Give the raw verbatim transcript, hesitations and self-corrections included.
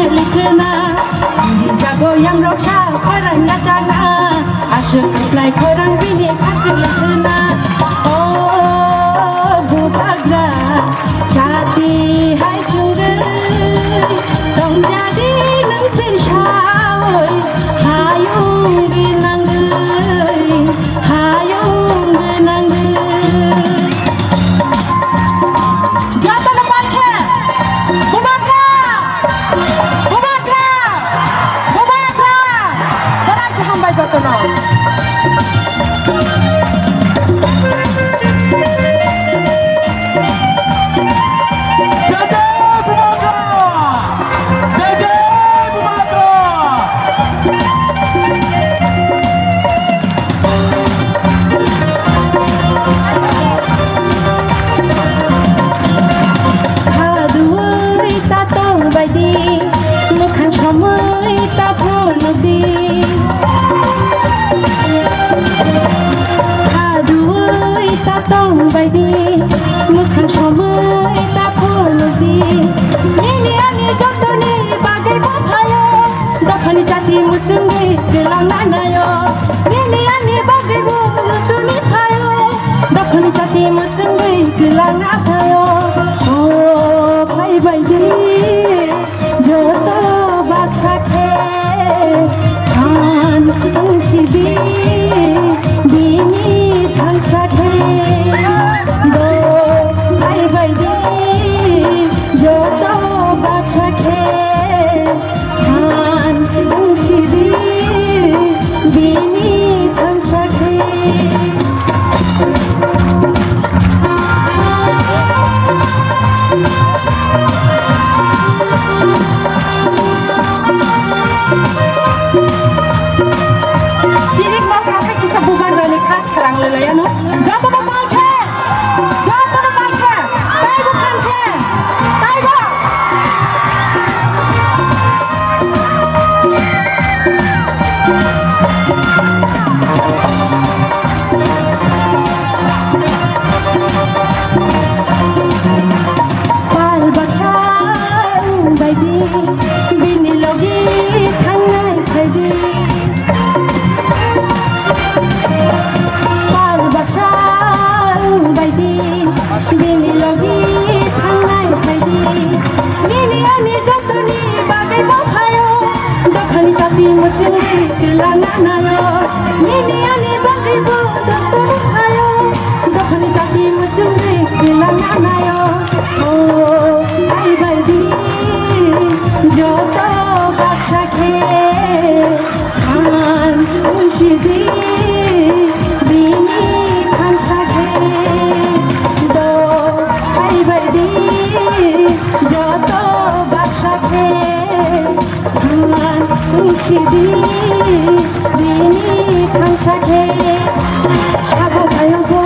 Likhna, jago yang rok sa khorang na jana, aswk khlai khorang bini khak likhna. O bubagra, jati hai chungwi, tong jadi nang chen sawi, hayung rinang dei, hayung rinang dei. Jotono paikha, bubagra, bubagra, bubagra, belai khe hambai jotono. Jai jai bubagra, jai jai bubagra. Khaduwi ta tong baidi, mukhang somwi ta phunukdi. Khaduwi ta tong baidi, mukhang somwi ta phunukdi. Nini ani jotoni bagwi bo phaio, dophani jati muchungwi kwlangna naio. Nini ani bagwi bo muchungwi phaio, dophani jati muchungwi kwlangna phaio. O phai baidi, joto baksa khe phan wngsidi, bini thansa khe do phai baidi, joto baksa khe phan wngsidi, bini thansa khe. Chini kok rok kisa bubagrani kha sarang lelai ano. Jotono palkhe, jotono palkhe, taibo khankhe, taibo. Pal baksa baidi bini logi thangnai phaidi. Pal baksa baidi bini logi thangnai phaidi. Nini ani jotoni bagwi bo phaio, dophani jati muchungwi kwlangna naio. Nini ani bagwi bo doctor phaio, dophani jati muchungwi kwlangna naio. O ai baidi joto baksa khe phan wngsidi, bini thansa khe do phai baidi, joto baksa khe phan wngsidi, bini thansa khe sabo phaio bo,